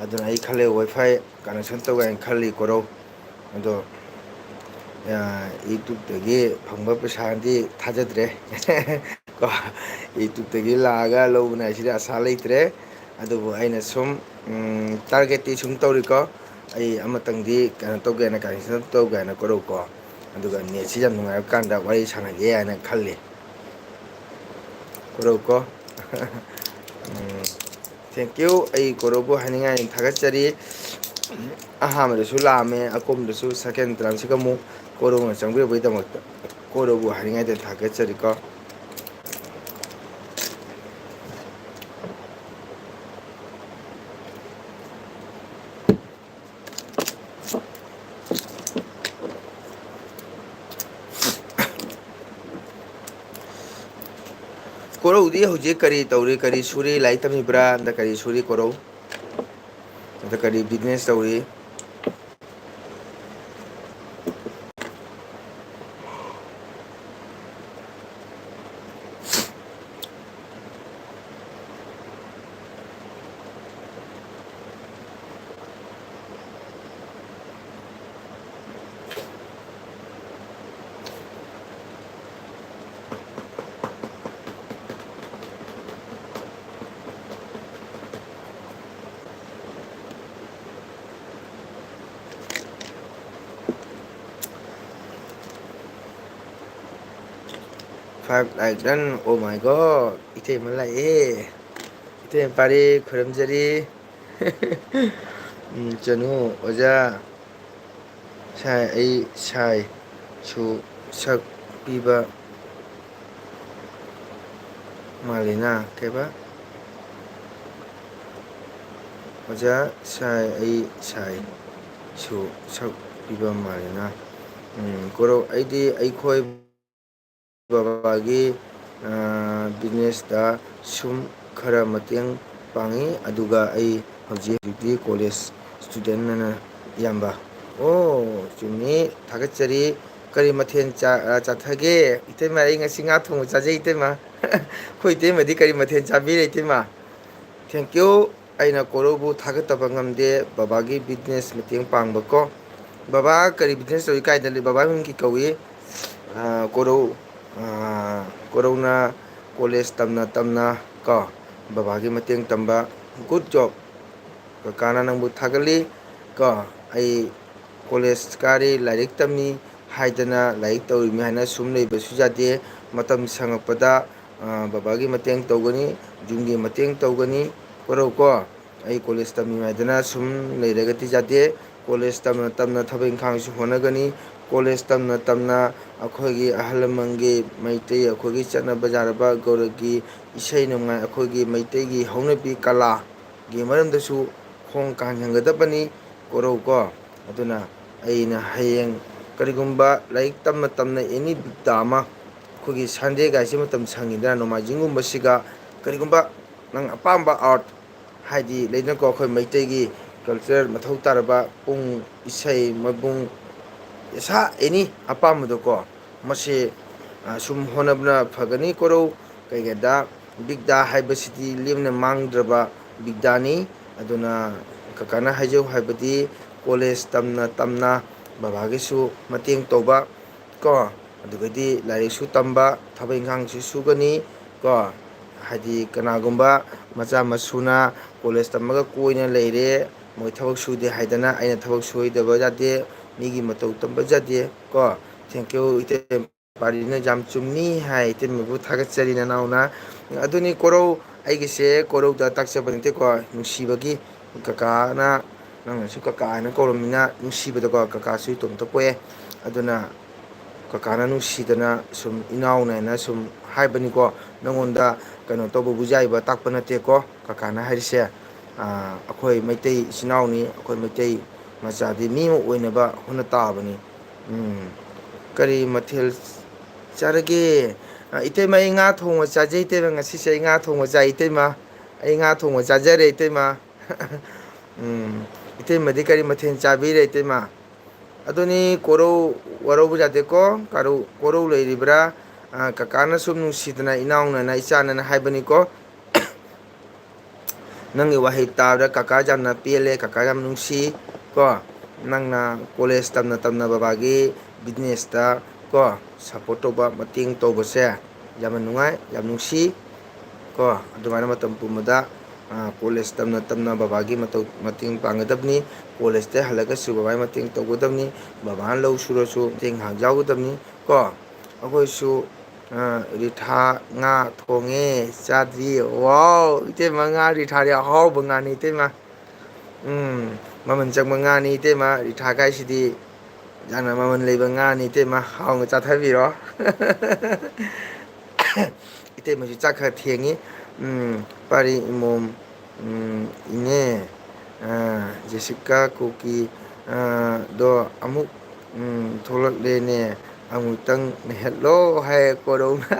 ꯑꯗꯨꯅ ꯑꯩ ꯈꯜꯂꯦ WiFi connection ꯇꯧꯒꯦ ꯍꯥꯏꯅ ꯈꯜꯂꯤ ꯀꯣꯔꯧ꯫ ꯑꯗꯣ, ꯑ, YouTubeꯇꯒꯤ ꯐꯪꯕ ꯄꯩꯁꯥꯗꯤ ꯊꯥꯖꯗ꯭ꯔꯦ꯫ ꯀꯣ, YouTube-ꯇꯒꯤ ꯂꯥꯛꯑꯒ ꯂꯧꯕꯅꯦ ꯍꯥꯏꯁꯤꯗꯤ ꯑꯁꯥ ꯂꯩꯇ꯭ꯔꯦ꯫ ꯑꯗꯨꯕꯨ ꯑꯩꯅ ꯁꯨꯝ, ꯎꯝ, target-ꯇꯤ ꯁꯨꯝ ꯇꯧꯔꯤꯀꯣ꯫ ꯑꯩ ꯑꯃꯇꯪꯗꯤ ꯀꯩꯅꯣ ꯇꯧꯒꯦꯅ, ꯀꯔꯦꯛꯁꯟ ꯇꯧꯒꯦꯅ ꯀꯣꯔꯧꯀꯣ꯫ ꯑꯗꯨꯒ net-ꯁꯤ ꯌꯥꯝ ꯅꯨꯡꯉꯥꯏꯕ ꯀꯥꯟꯗ ꯋꯥꯔꯤ ꯁꯥꯟꯅꯒꯦ ꯍꯥꯏꯅ ꯈꯜꯂꯤ꯫ ꯀꯣꯔꯧꯀꯣ꯫ ꯎꯝ, thank you꯫ ꯑꯩ ꯀꯣꯔꯧꯕꯨ ꯍꯥꯏꯅꯤꯡꯉꯥꯏ ꯊꯥꯒꯠꯆꯔꯤ꯫ ꯑꯍꯥꯟꯕꯗꯁꯨ ꯂꯥꯛꯑꯝꯃꯦ, ꯑꯀꯣꯟꯕꯗꯁꯨ second time-ꯁꯤꯒ ꯑꯃꯨꯛ ꯀꯣꯔꯧꯅ ꯆꯪꯕꯤꯔꯛꯄꯒꯤꯗꯃꯛꯇ ꯀꯣꯔꯧꯕꯨ ꯍꯥꯏꯅꯤꯡꯉꯥꯏꯗ ꯊꯥꯒꯠꯆꯔꯤꯀꯣ꯫ ꯀꯣꯔꯧꯗꯤ ꯍꯧꯖꯤꯛ ꯀꯔꯤ ꯇꯧꯔꯤ, ꯀꯔꯤ ꯁꯨꯔꯤ, ꯂꯥꯏꯔꯤꯛ ꯇꯝꯃꯤꯕ꯭ꯔꯥ, ꯅꯠꯇ꯭ꯔ ꯀꯔꯤ ꯁꯨꯔꯤ ꯀꯣꯔꯧ? ꯅꯠꯇ꯭ꯔ ꯀꯔꯤ business ꯇꯧꯔꯤ? Five like done. Oh my God, ꯏꯇꯩꯃ ꯂꯥꯛꯑꯦ꯫ ꯏꯇꯩꯃ ꯄꯥꯔꯤ ꯈꯨꯔꯨꯝꯖꯔꯤ꯫ ꯎꯝ, ꯆꯅꯨ, ꯑꯣꯖꯥ꯫ ꯁꯥꯏ, ꯑꯩ ꯁꯥꯏ ꯁꯨ ꯁꯛ ꯄꯤꯕ ꯃꯥꯜꯂꯤꯅ꯫ ꯀꯩꯕ? ꯑꯣꯖꯥ, ꯁꯥꯏ, ꯑꯩ ꯁꯥꯏ ꯁꯨ ꯁꯛ ꯄꯤꯕ ꯃꯥꯜꯂꯤꯅ꯫ ꯎꯝ, ꯀꯣꯔꯧ, ꯑꯩꯗꯤ ꯑꯩꯈꯣꯏ ꯕꯕꯥꯒꯤ, ꯑ, business-ꯇ ꯁꯨꯝ ꯈꯔ ꯃꯇꯦꯡ ꯄꯥꯡꯉꯤ, ꯑꯗꯨꯒ ꯑꯩ ꯍꯧꯖꯤꯛ, ꯍꯧꯖꯤꯛꯇꯤ college student-ꯅ ꯏꯌꯥꯝꯕ꯫ ꯑꯣ, ꯆꯨꯝꯃꯤ, ꯊꯥꯒꯠꯆꯔꯤ꯫ ꯀꯔꯤ ꯃꯊꯦꯜ ꯆꯥ-, ꯑ, ꯆꯥꯊꯒꯦ? ꯏꯇꯩꯃ, ꯑꯩ ꯉꯁꯤ ꯉꯥ ꯊꯣꯡꯕ ꯆꯥꯖꯩ, ꯏꯇꯩꯃ꯫ ꯑꯩꯈꯣꯏ ꯏꯇꯩꯃꯗꯤ ꯀꯔꯤ ꯃꯊꯦꯜ ꯆꯥꯕꯤꯔꯦ, ꯏꯇꯩꯃ? Thank you꯫ ꯑꯩꯅ ꯀꯣꯔꯧꯕꯨ ꯊꯥꯒꯠꯇꯕ ꯉꯝꯗꯦ, ꯕꯕꯥꯒꯤ business ꯃꯇꯦꯡ ꯄꯥꯡꯕꯀꯣ꯫ ꯕꯕꯥ ꯀꯔꯤ business ꯇꯧꯏ, ꯀꯥꯏꯗ ꯂꯩ? ꯕꯕꯥ ꯃꯤꯡ ꯀꯩ ꯀꯧꯏ? ꯑ, ꯀꯣꯔꯧ, ꯑ, ꯀꯣꯔꯧꯅ ꯀꯣꯂꯦꯖ ꯇꯝꯅ ꯇꯝꯅ ꯀꯣ, ꯕꯕꯥꯒꯤ ꯃꯇꯦꯡ ꯇꯝꯕ꯫ Good job꯫ ꯀꯀꯥꯅ ꯅꯪꯕꯨ ꯊꯥꯒꯠꯂꯤ ꯀꯣ꯫ ꯑꯩ ꯀꯣꯂꯦꯖ ꯀꯥꯔꯤ, ꯂꯥꯏꯔꯤꯛ ꯇꯝꯃꯤ ꯍꯥꯏꯗꯅ ꯂꯥꯏꯔꯤꯛ ꯇꯧꯔꯤꯃꯤ ꯍꯥꯏꯅ ꯁꯨꯝ ꯂꯩꯕꯁꯨ ꯌꯥꯗꯦ꯫ ꯃꯇꯝ ꯁꯪꯉꯛꯄꯗ, ꯑ, ꯕꯕꯥꯒꯤ ꯃꯇꯦꯡ ꯇꯧꯒꯅꯤ, ꯌꯨꯝꯒꯤ ꯃꯇꯦꯡ ꯇꯧꯒꯅꯤ꯫ ꯀꯣꯔꯧ ꯀꯣ, ꯑꯩ ꯀꯣꯂꯦꯖ ꯇꯝꯃꯤ ꯍꯥꯏꯗꯅ ꯁꯨꯝ ꯂꯩꯔꯒꯗꯤ ꯌꯥꯗꯦ꯫ ꯀꯣꯂꯦꯖ ꯇꯝꯅ ꯇꯝꯅ ꯊꯕꯛ ꯏꯪꯈꯥꯡꯁꯨ ꯍꯣꯠꯅꯒꯅꯤ꯫ ꯀꯣꯂꯦꯖ ꯇꯝꯅ ꯇꯝꯅ ꯑꯩꯈꯣꯏꯒꯤ ꯑꯍꯜ ꯂꯃꯟꯒꯤ, ꯃꯩꯇꯩ ꯑꯩꯈꯣꯏꯒꯤ ꯆꯠꯅꯕ ꯌꯥꯔꯕ ꯒꯧꯔꯒꯤ ꯏꯁꯩ ꯅꯣꯡꯃꯥꯏ, ꯑꯩꯈꯣꯏꯒꯤ ꯃꯩꯇꯩꯒꯤ ꯍꯧꯅꯕꯤ ꯀꯂꯥꯒꯤ ꯃꯔꯝꯗꯁꯨ ꯈꯣꯡ ꯀꯥꯟꯍꯟꯒꯗꯕꯅꯤ꯫ ꯀꯣꯔꯧ ꯀꯣ꯫ ꯑꯗꯨꯅ ꯑꯩꯅ ꯍꯌꯦꯡ ꯀꯔꯤꯒꯨꯝꯕ ꯂꯥꯏꯔꯤꯛ ꯇꯝꯅ ꯇꯝꯅ ꯑꯦꯅꯤ ꯕꯤꯗ꯭ꯌꯥ ꯑꯃ, ꯑꯩꯈꯣꯏꯒꯤ ꯁꯟꯗꯦꯒꯥꯏꯁꯦ ꯃꯇꯝ ꯁꯪꯉꯤꯗꯅ, ꯅꯣꯡꯃꯥꯏꯖꯤꯡꯒꯨꯝꯕꯁꯤꯒ ꯀꯔꯤꯒꯨꯝꯕ ꯅꯪ ꯑꯄꯥꯝꯕ ꯑꯥꯔꯠ, ꯍꯥꯏꯗꯤ ꯂꯩꯗꯅꯀꯣ, ꯑꯩꯈꯣꯏ ꯃꯩꯇꯩꯒꯤ ꯀꯜꯆꯔ ꯃꯊꯧ ꯇꯥꯔꯕ ꯄꯨꯡ, ꯏꯁꯩ, ꯃꯕꯨꯡ, ꯏꯁꯥ ꯑꯦꯅꯤ ꯑꯄꯥꯝꯕꯗꯣꯀꯣ, ꯃꯁꯤ, ꯑ, ꯁꯨꯝ ꯍꯣꯠꯅꯕꯅ ꯐꯒꯅꯤ ꯀꯣꯔꯧ꯫ ꯀꯩꯒꯤꯗ, ꯕꯤꯗ꯭ꯌꯥ ꯍꯥꯏꯕꯁꯤꯗꯤ ꯂꯦꯝꯅ ꯃꯥꯡꯗ꯭ꯔꯕ ꯕꯤꯗ꯭ꯌꯥꯅꯤ꯫ ꯑꯗꯨꯅ ꯀꯀꯥꯅ ꯍꯥꯏꯖꯧ ꯍꯥꯏꯕꯗꯤ ꯀꯣꯂꯦꯖ ꯇꯝꯅ ꯇꯝꯅ ꯕꯕꯥꯒꯤꯁꯨ ꯃꯇꯦꯡ ꯇꯧꯕ ꯀꯣ, ꯑꯗꯨꯒꯗꯤ ꯂꯥꯏꯔꯤꯛꯁꯨ ꯇꯝꯕ, ꯊꯕꯛ ꯏꯪꯈꯥꯡꯁꯨ ꯁꯨꯒꯅꯤ ꯀꯣ꯫ ꯍꯥꯏꯗꯤ ꯀꯅꯥꯒꯨꯝꯕ ꯃꯆꯥ ꯃꯁꯨꯅ ꯀꯣꯂꯦꯖ ꯇꯝꯃꯒ ꯀꯣꯏꯅ ꯂꯩꯔꯦ, ꯃꯣꯏ ꯊꯕꯛ ꯁꯨꯗꯦ ꯍꯥꯏꯗꯅ ꯑꯩꯅ ꯊꯕꯛ ꯁꯨꯍꯩꯗꯕ ꯌꯥꯗꯦ, ꯃꯤꯒꯤ ꯃꯇꯧ ꯇꯝꯕ ꯌꯥꯗꯦ ꯀꯣ꯫ Thank you, ꯏꯇꯩ ꯄꯥꯔꯤꯅ ꯌꯥꯝ ꯆꯨꯝꯃꯤ ꯍꯥꯏ꯫ ꯏꯇꯩꯃꯕꯨ ꯊꯥꯒꯠꯆꯔꯤ ꯅꯅꯥꯎꯅ꯫ ꯑꯗꯨꯅꯤ ꯀꯣꯔꯧ, ꯑꯩꯒꯤꯁꯦ ꯀꯣꯔꯧꯗ ꯇꯥꯛꯆꯕ ꯅꯠꯇꯦꯀꯣ, ꯅꯨꯡꯁꯤꯕꯒꯤ꯫ ꯀꯀꯥꯅ, ꯅꯪꯅꯁꯨ ꯀꯀꯥ ꯍꯥꯏꯅ ꯀꯧꯔꯝꯃꯤꯅ ꯅꯨꯡꯁꯤꯕꯗꯀꯣ, ꯀꯀꯥꯁꯨ ꯏꯇꯣꯝꯇ ꯄꯣꯛꯑꯦ꯫ ꯑꯗꯨꯅ ꯀꯀꯥꯅ ꯅꯨꯡꯁꯤꯗꯅ ꯁꯨꯝ ꯏꯅꯥꯎꯅ ꯍꯥꯏꯅ ꯁꯨꯝ ꯍꯥꯏꯕꯅꯤꯀꯣ꯫ ꯅꯪꯉꯣꯟꯗ ꯀꯩꯅꯣ ꯇꯧꯕꯕꯨ ꯌꯥꯏꯕ ꯇꯥꯛꯄ ꯅꯠꯇꯦꯀꯣ ꯀꯀꯥꯅ ꯍꯥꯏꯔꯤꯁꯦ꯫ ꯑꯥ, ꯑꯩꯈꯣꯏ ꯃꯩꯇꯩ ꯏꯆꯤꯟ ꯏꯅꯥꯎꯅꯤ, ꯑꯩꯈꯣꯏ ꯃꯩꯇꯩ ꯃꯆꯥꯗꯤ ꯃꯤ ꯑꯃ ꯑꯣꯏꯅꯕ ꯍꯣꯠꯅ ꯇꯥꯕꯅꯤ꯫ ꯎꯝ, ꯀꯔꯤ ꯃꯊꯦꯜ ꯆꯥꯔꯒꯦ? ꯑ, ꯏꯇꯩꯃ, ꯑꯩ ꯉꯥ ꯊꯣꯡꯕ ꯆꯥꯖꯩ ꯏꯇꯩꯃ, ꯉꯁꯤꯁꯦ ꯑꯩ ꯉꯥ ꯊꯣꯡꯕ ꯆꯥꯏ ꯏꯇꯩꯃ꯫ ꯑꯩ ꯉꯥ ꯊꯣꯡꯕ ꯆꯥꯖꯔꯦ ꯏꯇꯩꯃ꯫ ꯎꯝ, ꯏꯇꯩꯃꯗꯤ ꯀꯔꯤ ꯃꯊꯦꯜ ꯆꯥꯕꯤꯔꯦ ꯏꯇꯩꯃ? ꯑꯗꯨꯅꯤ ꯀꯣꯔꯧ ꯋꯥꯔꯧꯕ ꯌꯥꯗꯦꯀꯣ, ꯀꯥꯔꯧ-, ꯀꯣꯔꯧ ꯂꯩꯔꯤꯕ꯭ꯔꯥ? ꯑ, ꯀꯀꯥꯅ ꯁꯨꯝ ꯅꯨꯡꯁꯤꯗꯅ ꯏꯅꯥꯎꯅꯅ ꯏꯆꯥꯅꯅ ꯍꯥꯏꯕꯅꯤꯀꯣ꯫ ꯅꯪꯒꯤ ꯋꯥꯍꯩ ꯇꯥꯕꯗ ꯀꯀꯥ ꯌꯥꯝꯅ ꯄꯦꯜꯂꯦ, ꯀꯀꯥ ꯌꯥꯝ ꯅꯨꯡꯁꯤ ꯀꯣ꯫ ꯅꯪꯅ ꯀꯣꯂꯦꯖ ꯇꯝꯅ ꯇꯝꯅ ꯕꯕꯥꯒꯤ ꯕꯤꯖꯤꯅꯦꯁꯇ ꯀꯣ ꯁꯞꯄꯣꯔꯠ ꯇꯧꯕ, ꯃꯇꯦꯡ ꯇꯧꯕꯁꯦ ꯌꯥꯝꯅ ꯅꯨꯡꯉꯥꯏ, ꯌꯥꯝ ꯅꯨꯡꯁꯤ꯫ ꯀꯣ, ꯑꯗꯨꯃꯥꯏꯅ ꯃꯇꯝ ꯄꯨꯝꯕꯗ, ꯑ, ꯀꯣꯂꯦꯖ ꯇꯝꯅ ꯇꯝꯅ ꯕꯕꯥꯒꯤ ꯃꯇꯧ, ꯃꯇꯦꯡ ꯄꯥꯡꯒꯗꯕꯅꯤ꯫ ꯀꯣꯂꯦꯖꯇ ꯍꯜꯂꯒꯁꯨ ꯕꯕꯥꯒꯤ ꯃꯇꯦꯡ ꯇꯧꯒꯗꯕꯅꯤ꯫ ꯕꯕꯥꯅ ꯂꯧ ꯁꯨꯔꯁꯨ ꯃꯇꯦꯡ ꯉꯥꯏꯍꯥꯛ ꯌꯥꯎꯒꯗꯕꯅꯤ꯫ ꯀꯣ, ꯑꯩꯈꯣꯏꯁꯨ, ꯑ, ꯔꯤꯊꯥ ꯉꯥ ꯊꯣꯡꯉꯦ, ꯆꯥꯗ꯭ꯔꯤ꯫ ꯋꯥꯎ, ꯏꯇꯩꯃ, ꯉꯥ ꯔꯤꯊꯥꯗꯤ ꯑꯍꯥꯎꯕ ꯉꯥꯅꯤ, ꯏꯇꯩꯃ꯫ ꯎꯝ, ꯃꯃꯜ ꯆꯪꯕ ꯉꯥꯅꯤ, ꯏꯇꯩꯃ꯫ ꯔꯤꯊꯥ ꯀꯥꯏꯁꯤꯗꯤ ꯌꯥꯝꯅ ꯃꯃꯜ ꯂꯩꯕ ꯉꯥꯅꯤ, ꯏꯇꯩꯃ꯫ ꯍꯥꯎꯅ ꯆꯥꯊꯕꯤꯔꯣ꯫ ꯏꯇꯩꯃꯁꯨ ꯆꯥꯛ ꯈꯔ ꯊꯦꯡꯉꯤ꯫ ꯎꯝ, ꯄꯥꯔꯤ ꯏꯃꯣꯝ, ꯎꯝ, ꯏꯅꯦ, ꯑ, ꯖꯦꯁꯤꯀꯥ ꯀꯨꯀꯤ, ꯑ, ꯗꯣ ꯑꯃꯨꯛ, ꯎꯝ, ꯊꯣꯛꯂꯛꯂꯦꯅꯦ꯫ ꯑꯃꯨꯛꯇꯪ ꯅꯩꯍꯠꯂꯣ ꯍꯥꯏ ꯀꯣꯔꯧꯅ꯫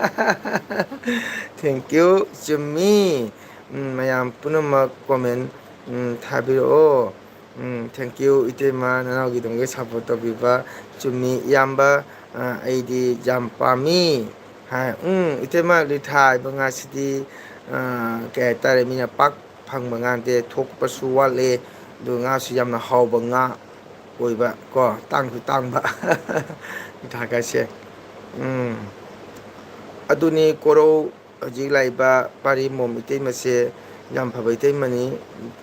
Thank you꯫ ꯆꯨꯝꯃꯤ꯫ ꯎꯝ, ꯃꯌꯥꯝ ꯄꯨꯝꯅꯃꯛ comment, ꯎꯝ, ꯊꯥꯕꯤꯔꯛꯑꯣ꯫ ꯎꯝ, thank you, ꯏꯇꯩꯃ, ꯅꯅꯥꯎꯒꯤꯗꯃꯛꯇ support ꯇꯧꯕꯤꯕ꯫ ꯆꯨꯝꯃꯤ, ꯏꯌꯥꯝꯕ, ꯑ, ꯑꯩꯗꯤ ꯌꯥꯝ ꯄꯥꯝꯃꯤ꯫ ꯍꯥꯏ, ꯎꯝ, ꯏꯇꯩꯃ, ꯔꯤꯊꯥ ꯍꯥꯏꯕ ꯉꯥꯁꯤꯗꯤ, ꯑ, ꯀꯩ ꯍꯥꯏꯇꯥꯔꯦ, ꯃꯤꯅ ꯄꯥꯛ ꯐꯪꯕ ꯉꯥ ꯅꯠꯇꯦ, ꯊꯣꯛꯄꯁꯨ ꯋꯥꯠꯂꯦ꯫ ꯑꯗꯨ ꯉꯥꯁꯨ ꯌꯥꯝꯅ ꯍꯥꯎꯕ ꯉꯥ ꯑꯣꯏꯕ ꯀꯣ, ꯇꯥꯡꯁꯨ ꯇꯥꯡꯕ꯫ ꯔꯤꯊꯥ ꯀꯥꯏꯁꯦ꯫ ꯎꯝ꯫ ꯑꯗꯨꯅꯤ ꯀꯣꯔꯧ ꯍꯧꯖꯤꯛ ꯂꯥꯛꯏꯕ ꯄꯥꯔꯤ ꯃꯣꯝ ꯏꯇꯩꯃꯁꯦ ꯌꯥꯝ ꯐꯕ ꯏꯇꯩꯃꯅꯤ꯫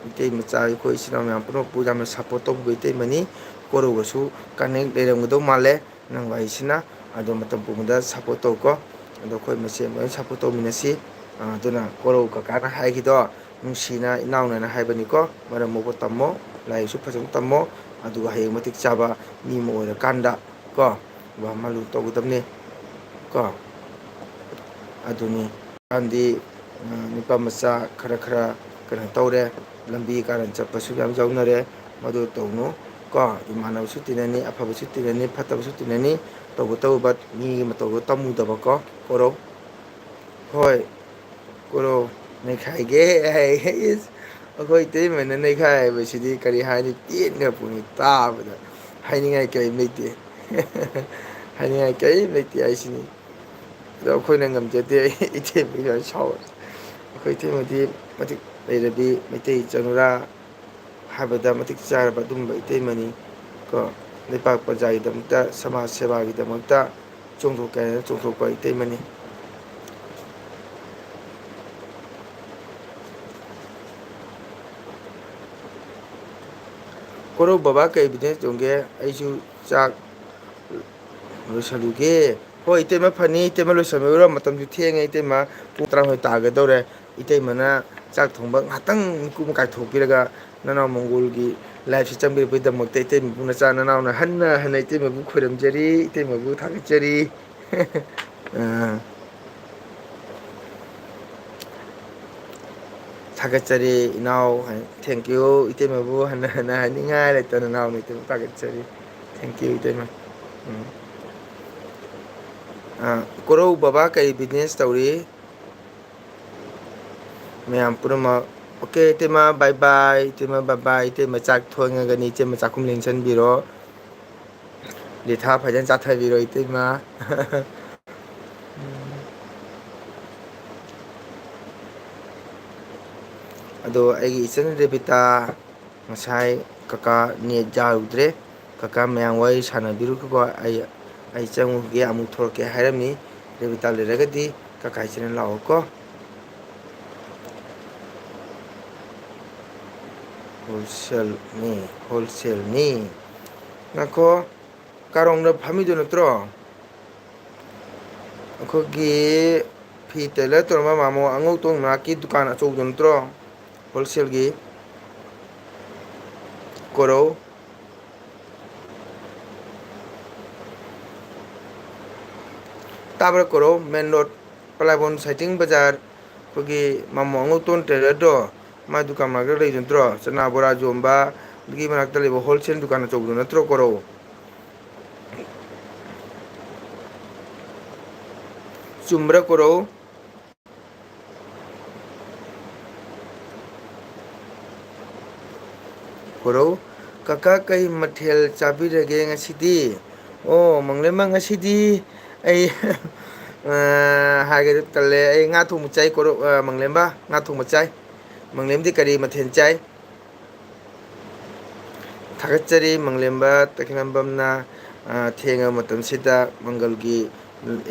ꯏꯇꯩ ꯃꯆꯥ ꯑꯩꯈꯣꯏ ꯏꯆꯤꯟ ꯏꯅꯥꯎ ꯃꯌꯥꯝ ꯄꯨꯝꯅꯃꯛꯄꯨ ꯌꯥꯝꯅ support ꯇꯧꯕꯤꯕ ꯏꯇꯩꯃꯅꯤ꯫ ꯀꯣꯔꯧꯒꯁꯨ connect ꯂꯩꯔꯝꯒꯗꯧ ꯃꯥꯜꯂꯦ ꯅꯪ ꯋꯥꯍꯩꯁꯤꯅ꯫ ꯑꯗꯣ ꯃꯇꯝ ꯄꯨꯝꯕꯗ support ꯇꯧꯀꯣ꯫ ꯑꯗꯣ ꯑꯩꯈꯣꯏ ꯃꯁꯦꯟ ꯂꯣꯏꯅ support ꯇꯧꯃꯤꯟꯅꯁꯤ꯫ ꯑ, ꯑꯗꯨꯅ ꯀꯣꯔꯧ ꯀꯀꯥꯅ ꯍꯥꯏꯈꯤꯗꯣ ꯅꯨꯡꯁꯤꯅ ꯏꯅꯥꯎꯅꯅ ꯍꯥꯏꯕꯅꯤꯀꯣ꯫ ꯃꯔꯝ ꯃꯣꯛꯄ ꯇꯝꯃꯣ, ꯂꯥꯏꯔꯤꯛꯁꯨ ꯐꯖꯅ ꯇꯝꯃꯣ, ꯑꯗꯨꯒ ꯍꯌꯦꯡ ꯃꯇꯤꯛ ꯆꯥꯕ ꯃꯤ ꯑꯃ ꯑꯣꯏꯔꯀꯥꯟꯗ ꯀꯣ, ꯋꯥ ꯑꯃ ꯂꯨ ꯇꯧꯒꯗꯕꯅꯤ ꯀꯣ꯫ ꯑꯗꯨꯅꯤ꯫ ꯍꯧꯖꯤꯛꯀꯥꯟꯗꯤ, ꯑ, ꯅꯨꯄꯥ ꯃꯆꯥ ꯈꯔ ꯈꯔ ꯀꯩꯅꯣ ꯇꯧꯔꯦ, ꯂꯝꯕꯤ ꯀꯥꯔꯟ ꯆꯠꯄꯁꯨ ꯌꯥꯝ ꯌꯥꯎꯅꯔꯦ꯫ ꯃꯗꯨ ꯇꯧꯅꯨ ꯀꯣ꯫ ꯏꯃꯥꯟꯅꯕꯁꯨ ꯇꯤꯟꯅꯅꯤ, ꯑꯐꯕꯁꯨ ꯇꯤꯟꯅꯅꯤ, ꯐꯠꯇꯕꯁꯨ ꯇꯤꯟꯅꯅꯤ꯫ ꯇꯧꯕ ꯇꯧꯕ ꯃꯤꯒꯤ ꯃꯇꯧꯗꯣ ꯇꯝꯃꯨꯗꯕ ꯀꯣ, ꯀꯣꯔꯧ꯫ ꯍꯣꯏ, ꯀꯣꯔꯧ, ꯅꯩꯈꯥꯏꯒꯦ ꯍꯥꯏ꯫ ꯏꯁ, ꯑꯩꯈꯣꯏ ꯏꯇꯩꯃꯅ ꯅꯩꯈꯥꯏ ꯍꯥꯏꯕꯁꯤꯗꯤ ꯀꯔꯤ ꯍꯥꯏꯅꯤ? ꯄꯦꯟꯈ꯭ꯔ ꯄꯣꯠꯅꯤ ꯇꯥꯕꯗ꯫ ꯍꯥꯏꯅꯤꯡꯉꯥꯏ ꯀꯔꯤꯝ ꯂꯩꯇꯦ꯫ ꯍꯥꯏꯅꯤꯡꯉꯥꯏ ꯀꯔꯤꯝ ꯂꯩꯇꯦ ꯍꯥꯏꯁꯤꯅꯤ꯫ ꯑꯗꯣ ꯑꯩꯈꯣꯏꯅ ꯉꯝꯖꯗꯦ꯫ ꯏꯇꯩꯃ ꯌꯥꯝ ꯁꯥꯎꯋꯦ꯫ ꯑꯩꯈꯣꯏ ꯏꯇꯩꯃꯗꯤ ꯃꯇꯤꯛ ꯂꯩꯔꯕꯤ ꯃꯩꯇꯩ ꯆꯅꯨꯔꯥ ꯍꯥꯏꯕꯗ ꯃꯇꯤꯛ ꯆꯥꯔꯕ ꯑꯗꯨꯒꯨꯝꯕ ꯏꯇꯩꯃꯅꯤ ꯀꯣ꯫ ꯂꯩꯄꯥꯛ ꯄ꯭ꯔꯖꯥꯒꯤꯗꯃꯛꯇ, ꯁꯃꯥꯖ ꯁꯦꯕꯥꯒꯤꯗꯃꯛꯇ ꯆꯣꯡꯊꯣꯛꯀꯦ ꯍꯥꯏꯅ ꯆꯣꯡꯊꯣꯛꯄ ꯏꯇꯩꯃꯅꯤ꯫ ꯀꯣꯔꯧ ꯕꯕꯥ, ꯀꯩ business ꯇꯧꯒꯦ? ꯑꯩꯁꯨ ꯆꯥꯛ ꯂꯣꯏꯁꯜꯂꯨꯒꯦ꯫ ꯍꯣꯏ, ꯏꯇꯩꯃ, ꯐꯅꯤ꯫ ꯏꯇꯩꯃ, ꯂꯣꯏꯁꯜꯂꯨꯔꯣ, ꯃꯇꯝꯁꯨ ꯊꯦꯡꯉꯦ꯫ ꯏꯇꯩꯃ, ꯄꯨꯡ ꯇꯔꯥꯃꯥꯊꯣꯏ ꯇꯥꯒꯗꯧꯔꯦ꯫ ꯏꯇꯩꯃꯅ ꯆꯥꯛ ꯊꯣꯡꯕ ꯉꯥꯏꯍꯥꯛꯇꯪ ꯃꯤꯀꯨꯞ ꯑꯃ ꯀꯥꯏꯊꯣꯛꯄꯤꯔꯒ, ꯅꯅꯥꯎ ꯃꯪꯒꯣꯜꯒꯤ live ꯁꯤ ꯆꯪꯕꯤꯔꯛꯄꯒꯤꯗꯃꯛꯇ ꯏꯇꯩꯃꯕꯨ ꯅꯆꯥ ꯅꯅꯥꯎꯅ ꯍꯟꯅ ꯍꯟꯅ ꯏꯇꯩꯃꯕꯨ ꯈꯣꯏꯔꯝꯖꯔꯤ, ꯏꯇꯩꯃꯕꯨ ꯊꯥꯒꯠꯆꯔꯤ꯫ ꯑ, ꯊꯥꯒꯠꯆꯔꯤ ꯏꯅꯥꯎ꯫ Thank you꯫ ꯏꯇꯩꯃꯕꯨ ꯍꯟꯅ ꯍꯟꯅ ꯍꯥꯏꯅꯤꯡꯉꯥꯏ ꯂꯩꯇꯅ ꯅꯅꯥꯎꯅ ꯏꯇꯩꯃ ꯊꯥꯒꯠꯆꯔꯤ꯫ Thank you, ꯏꯇꯩꯃ꯫ ꯎꯝ꯫ ꯑ, ꯀꯣꯔꯧ ꯕꯕꯥ ꯀꯔꯤ business ꯇꯧꯔꯤ? ꯃꯌꯥꯝ ꯄꯨꯝꯅꯃꯛ꯫ Okay, ꯏꯇꯩꯃ, bye bye꯫ ꯏꯇꯩꯃ, bye bye꯫ ꯏꯇꯩꯃ, ꯆꯥꯛ ꯊꯣꯡꯉꯒꯅꯤ꯫ ꯏꯇꯩꯃ, ꯆꯥꯛꯈꯨꯝ ꯂꯦꯡꯁꯟꯕꯤꯔꯣ꯫ ꯂꯤꯊꯥ ꯐꯖꯅ ꯆꯥꯊꯕꯤꯔꯣ, ꯏꯇꯩꯃ꯫ ꯑꯗꯣ ꯑꯩꯒꯤ ꯏꯆꯟ ꯔꯦꯕꯤꯇꯥ, ꯉꯁꯥꯏ ꯀꯀꯥ net ꯌꯥꯔꯨꯗ꯭ꯔꯦ꯫ ꯀꯀꯥ, ꯃꯌꯥꯝ ꯋꯥꯔꯤ ꯁꯥꯟꯅꯕꯤꯔꯨꯈꯣꯀꯣ, ꯑꯩ, ꯑꯩ ꯆꯪꯉꯨꯈꯤꯒꯦ, ꯑꯃꯨꯛ ꯊꯣꯛꯂꯛꯀꯦ ꯍꯥꯏꯔꯝꯃꯤ꯫ ꯔꯦꯕꯤꯇꯥ ꯂꯩꯔꯒꯗꯤ ꯀꯀꯥ ꯏꯆꯟꯅ ꯂꯥꯛꯑꯣꯀꯣ꯫ Wholesale ꯅꯤ, wholesale ꯅꯤ꯫ ꯉꯥꯏꯈꯣ, ꯀꯥꯔꯣꯡꯗ ꯐꯝꯃꯤꯗꯨ ꯅꯠꯇ꯭ꯔꯣ? ꯑꯩꯈꯣꯏꯒꯤ ꯐꯤ tailor ꯇꯧꯔꯝꯕ ꯃꯥꯃꯣ ꯑꯉꯧꯇꯣꯟ ꯃꯅꯥꯛꯀꯤ ꯗꯨꯀꯥꯟ ꯑꯆꯧꯕꯗꯨ ꯅꯠꯇ꯭ꯔꯣ? Wholesale ꯒꯤ꯫ ꯀꯣꯔꯧ꯫ ꯇꯥꯕ꯭ꯔꯥ ꯀꯣꯔꯧ? Main road, ꯄꯂꯥꯏꯕꯣꯟ ꯁꯥꯏꯇꯤꯡ ꯕꯖꯥꯔ, ꯑꯩꯈꯣꯏꯒꯤ ꯃꯥꯃꯣ ꯑꯉꯧꯇꯣꯟ tailor ꯗꯣ, ꯃꯥ ꯗꯨꯀꯥꯟ ꯃꯅꯥꯛꯇ ꯂꯩꯕ ꯅꯠꯇ꯭ꯔꯣ? ꯆꯅꯥ ꯕꯣꯔꯥ ꯌꯣꯟꯕ, ꯑꯗꯨꯒꯤ ꯃꯅꯥꯛꯇ ꯂꯩꯕ wholesale ꯗꯨꯀꯥꯟ ꯑꯆꯧꯕꯗꯨ ꯅꯠꯇ꯭ꯔꯣ ꯀꯣꯔꯧ? ꯆꯨꯝꯕ꯭ꯔꯥ ꯀꯣꯔꯧ? ꯀꯣꯔꯧ, ꯀꯀꯥ ꯀꯩ ꯃꯊꯦꯜ ꯆꯥꯕꯤꯔꯒꯦ ꯉꯁꯤꯗꯤ? ꯑꯣ, ꯃꯪꯂꯦꯝꯕ, ꯉꯁꯤꯗꯤ ꯑꯩ, ꯑ, ꯍꯥꯏꯒꯦ ꯇꯜꯂꯦ꯫ ꯑꯩ ꯉꯥ ꯊꯣꯡꯕ ꯆꯥꯏ ꯀꯣꯔꯧ, ꯑ, ꯃꯪꯂꯦꯝꯕ, ꯉꯥ ꯊꯣꯡꯕ ꯆꯥꯏ꯫ ꯃꯪꯂꯦꯝꯗꯤ ꯀꯔꯤ ꯃꯊꯦꯜ ꯆꯥꯏ? ꯊꯥꯒꯠꯆꯔꯤ ꯃꯪꯂꯦꯝꯕ ꯇꯈꯦꯂꯝꯕꯝꯅ, ꯑ, ꯊꯦꯡꯉꯕ ꯃꯇꯝꯁꯤꯗ ꯃꯪꯒꯜꯒꯤ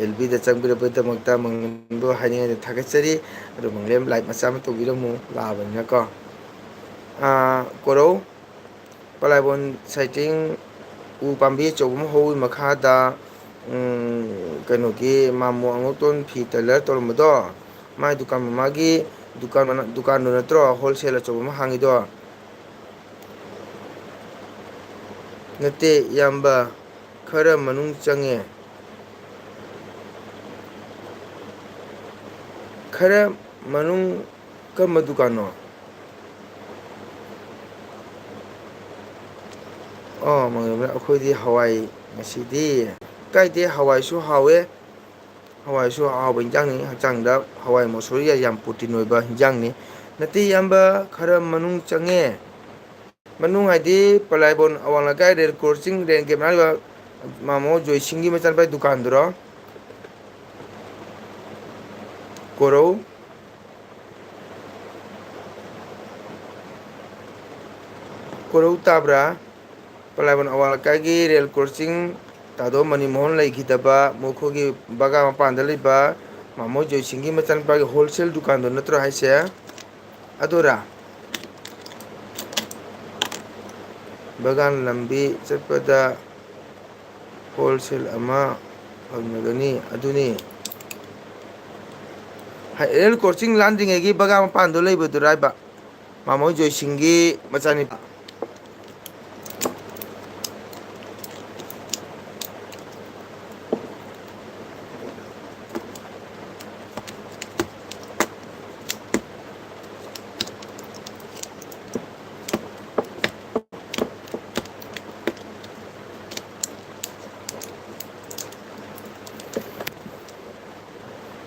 ꯑꯦꯜ ꯕꯤꯗ ꯆꯪꯕꯤꯔꯛꯄꯒꯤꯗꯃꯛꯇ ꯃꯪꯂꯦꯝꯕꯨ ꯍꯥꯏꯅꯤꯡꯉꯥꯏꯗ ꯊꯥꯒꯠꯆꯔꯤ꯫ ꯑꯗꯨ ꯃꯪꯂꯦꯝ like ꯃꯆꯥ ꯑꯃ ꯇꯧꯕꯤꯔꯝꯃꯨ, ꯂꯥꯛꯑꯕꯅꯤꯅꯀꯣ꯫ ꯑ, ꯀꯣꯔꯧ, ꯄꯂꯥꯏꯕꯣꯟ ꯁꯥꯏꯇꯤꯡ ꯎ ꯄꯥꯝꯕꯤ ꯑꯆꯧꯕ ꯑꯃ ꯍꯧꯋꯤ ꯃꯈꯥꯗ, ꯎꯝ, ꯀꯩꯅꯣꯒꯤ ꯃꯥꯃꯣ ꯑꯉꯧꯇꯣꯟ ꯐꯤ ꯇꯦꯂꯔ ꯇꯧꯔꯝꯕꯗꯣ, ꯃꯥꯏ ꯗꯨꯀꯥꯟ ꯃꯃꯥꯒꯤ ꯗꯨꯀꯥꯟ ꯃꯅꯥ-, ꯗꯨꯀꯥꯟꯗꯨ ꯅꯠꯇ꯭ꯔꯣ ꯍꯣꯜꯁꯦꯜ ꯑꯆꯧꯕ ꯑꯃ ꯍꯥꯡꯉꯤꯗꯣ? ꯅꯠꯇꯦ ꯏꯌꯥꯝꯕ, ꯈꯔ ꯃꯅꯨꯡ ꯆꯪꯉꯦ꯫ ꯈꯔ ꯃꯅꯨꯡ ꯀꯔꯝꯕ ꯗꯨꯀꯥꯟꯅꯣ? ꯑꯣ, ꯃꯪꯒꯟ ꯃꯔꯨ, ꯑꯩꯈꯣꯏꯗꯤ ꯍꯋꯥꯏ ꯉꯁꯤꯗꯤ꯫ ꯀꯥꯏꯗꯦ, ꯍꯋꯥꯏꯁꯨ ꯍꯥꯎꯋꯦ꯫ ꯍꯋꯥꯏꯁꯨ ꯑꯍꯥꯎꯕ ꯏꯟꯖꯥꯡꯅꯤ꯫ ꯍꯛꯆꯥꯡꯗ ꯍꯋꯥꯏ ꯃꯨꯁꯣꯔꯤ ꯌꯥꯝ ꯄ꯭ꯔꯣꯇꯤꯟ ꯑꯣꯏꯕ ꯏꯟꯖꯥꯡꯅꯤ꯫ ꯅꯠꯇꯦ ꯏꯌꯥꯝꯕ, ꯈꯔ ꯃꯅꯨꯡ ꯆꯪꯉꯦ꯫ ꯃꯅꯨꯡ ꯍꯥꯏꯗꯤ ꯄꯂꯥꯏꯕꯣꯟ ꯑꯋꯥꯡ ꯂꯩꯀꯥꯏ ꯔꯦꯜ ꯀ꯭ꯔꯣꯁꯤꯡ ꯔꯦꯜ ꯒꯦꯠ ꯃꯅꯥꯛ ꯂꯩꯕ ꯃꯥꯃꯣ ꯖꯣꯏꯁꯤꯡꯒꯤ ꯃꯆꯥꯅꯨꯄꯥꯒꯤ ꯗꯨꯀꯥꯟꯗꯨꯔꯣ? ꯀꯣꯔꯧ꯫ ꯀꯣꯔꯧ ꯇꯥꯕ꯭ꯔꯥ? ꯄꯂꯥꯏꯕꯟ ꯑꯋꯥꯡ ꯂꯩꯀꯥꯏꯒꯤ ꯔꯦꯜ ꯀ꯭ꯔꯣꯁꯤꯡ ꯇꯥꯗꯣ ꯃꯅꯤꯃꯣꯍꯟ ꯂꯩꯈꯤꯗꯕ ꯃꯈꯣꯏꯒꯤ ꯕꯒꯥ ꯃꯄꯥꯟꯗ ꯂꯩꯕ ꯃꯥꯃꯣ ꯖꯣꯏꯁꯤꯡꯒꯤ ꯃꯆꯥꯅꯨꯄꯥꯒꯤ ꯍꯣꯜꯁꯦꯜ ꯗꯨꯀꯥꯟꯗꯣ ꯅꯠꯇ꯭ꯔꯣ ꯍꯥꯏꯁꯦ? ꯑꯗꯨꯔꯥ? ꯕꯒꯥꯟ ꯂꯝꯕꯤ ꯆꯠꯄꯗ ꯍꯣꯜꯁꯦꯜ ꯑꯃ ꯐꯪꯂꯒꯅꯤ꯫ ꯑꯗꯨꯅꯤ꯫ ꯍꯥꯏ, ꯔꯦꯜ ꯀ꯭ꯔꯣꯁꯤꯡ ꯂꯥꯟꯗ꯭ꯔꯤꯉꯩꯒꯤ ꯕꯒꯥ ꯃꯄꯥꯟꯗꯣ ꯂꯩꯕꯗꯨꯔꯥ ꯍꯥꯏꯕ? ꯃꯥꯃꯣ ꯖꯣꯏꯁꯤꯡꯒꯤ ꯃꯆꯥꯅꯤꯄꯥ꯫